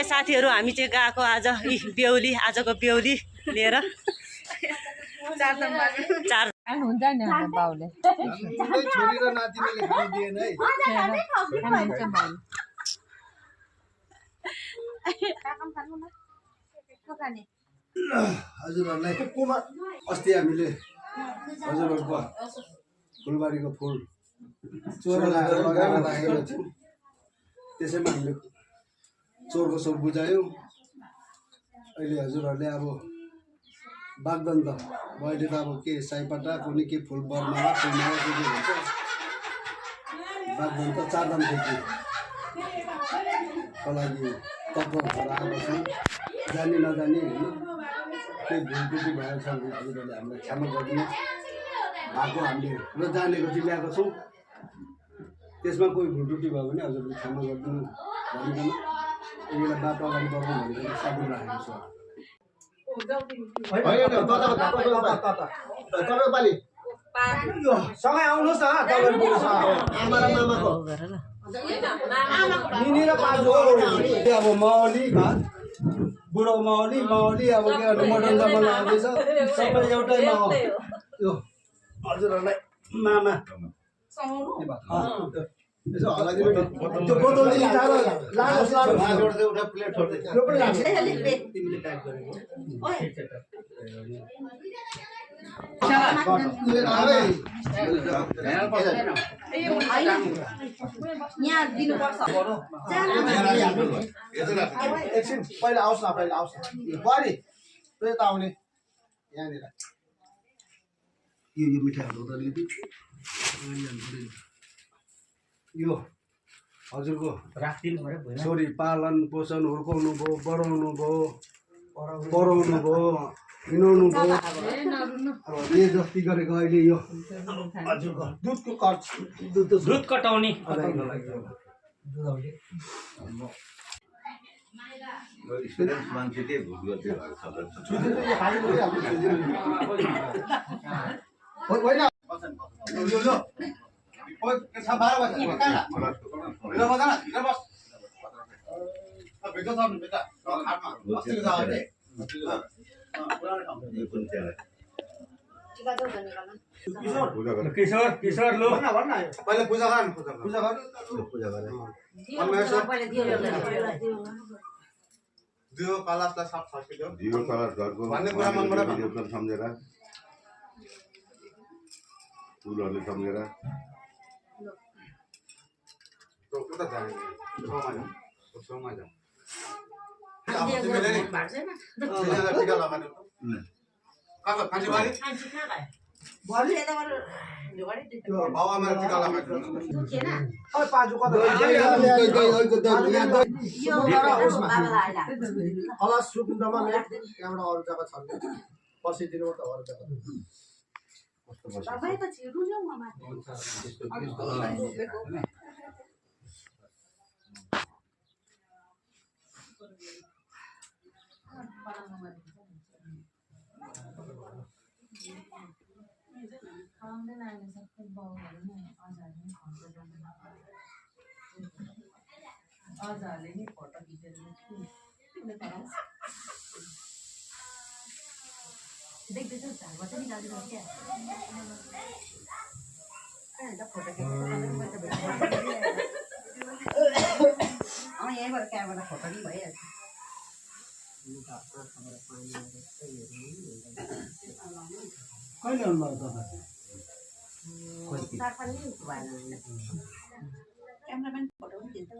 साथीहरू हामी चाहिँ गएको आज बेहुली आजको बेहुली लिएर चार हुन्छ नि बाउले छोरी र नातिनीले खानु दिएन है हजुरहरूलाई अस्ति हामीले हजुरहरूको फुलबारीको फुल चोर लगाएर राखेको थियौँ त्यसैमा हामीले चोरको सो बुझायौँ अहिले हजुरहरूले अब बागदन त अहिले त अब के साइपटा कुनै के फुल बर्माला फुलमाला के के हुन्छ बागदन त चारदाम खेतीको लागि तत्त्वहरू आएको छौँ जानी नजानी होइन केही भुलटुटी भएको छ भने हजुरहरूले हामीलाई क्षमा गरिदिनु भएको हामीले र जानेको चाहिँ ल्याएको छौँ त्यसमा कोही भुलटुटी भयो भने हजुरहरूले क्षमा गरिदिनु भनिकन यसलाई बाटो अगाडि बढाउनु भनेर साबुन राखेको छ सँगै आउनुहोस् न आमा र मामाको अब माउली बुढो माउली अब के गर्नु मटन जमाना आउँदैछ सबै एउटैमा हो यो हजुरहरूलाई मामा त्यो बोतल एकछिन पहिला आओस् न बढी त्यही त आउने यहाँनिर यो मिठाईहरू त अलिकति यो हजुरको छोरी पालन पोषण हुर्काउनु भयो बढाउनु भयो पढाउनु भयो हिँडाउनु भयो अब जे जति गरेको अहिले यो हजुरको दुधको खर्च दुध कटाउने किशोर लो पहिले पूजा गर दियो कलशलाई सब फर्कियो दियो कलश घरको भन्ने कुरा मनबाट भिडियो सम्झेर फुलहरूले सम्झेर कता जाने छेउमा जाऊ टिका लगाने कहाँ कान्छीबारी बाबा मेरो टिका लगाइदिनु कलश सुकुण्डमा त्यहाँबाट अरू जग्गा छन् पर्सिदिनु त अरू जग्गा यहीँबाट क्यामेरा फोटो नि भइहाल्छ कहिले आउनुभयो तपाईँ क्यामेराम्यान फोटो पनि खिच्दै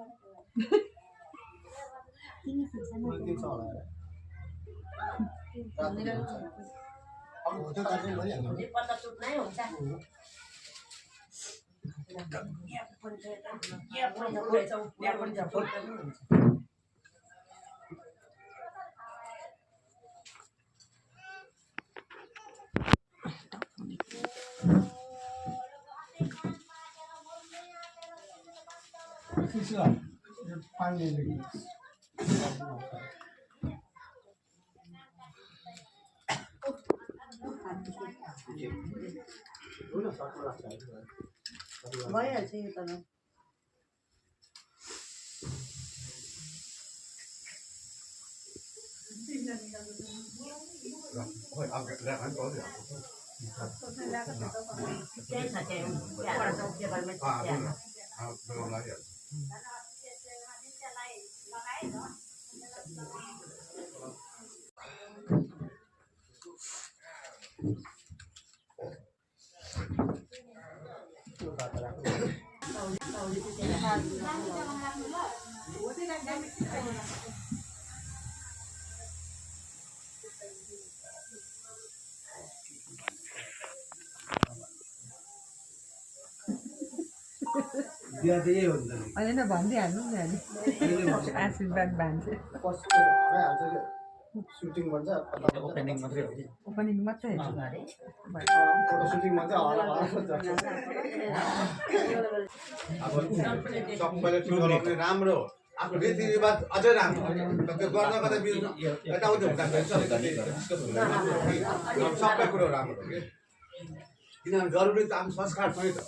पानी भइहाल्छ यो त बिहा त यही हो नि त नि। अहिले नै भनिदिइहाल्नु नि अनि आशीर्वाद भान्छु सुटिङ भन्छ ओपनिङ मात्रै हो कि ओपनिङ मात्रै फोटो सुटिङ मात्रै हल्ला अब सबैले ठुलो गर्ने राम्रो आफ्नो रीतिरिवाज अझै राम्रो त्यो गर्नको त यताउति हुँदाखेरि सबै कुरो राम्रो हो कि किनभने जरुरी त आफ्नो संस्कार छ नि त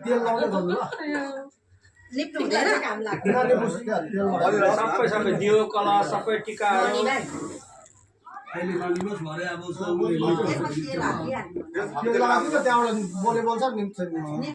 तेल लाउँदै गर्नु ल लिप्नु हुँदैन काम लाग्छ सबै सबै दियो कलर सबै टिकाहरू अहिले नलिनुहोस् भने अब तेल लगाएको त्यहाँबाट बोले बोल्छ नि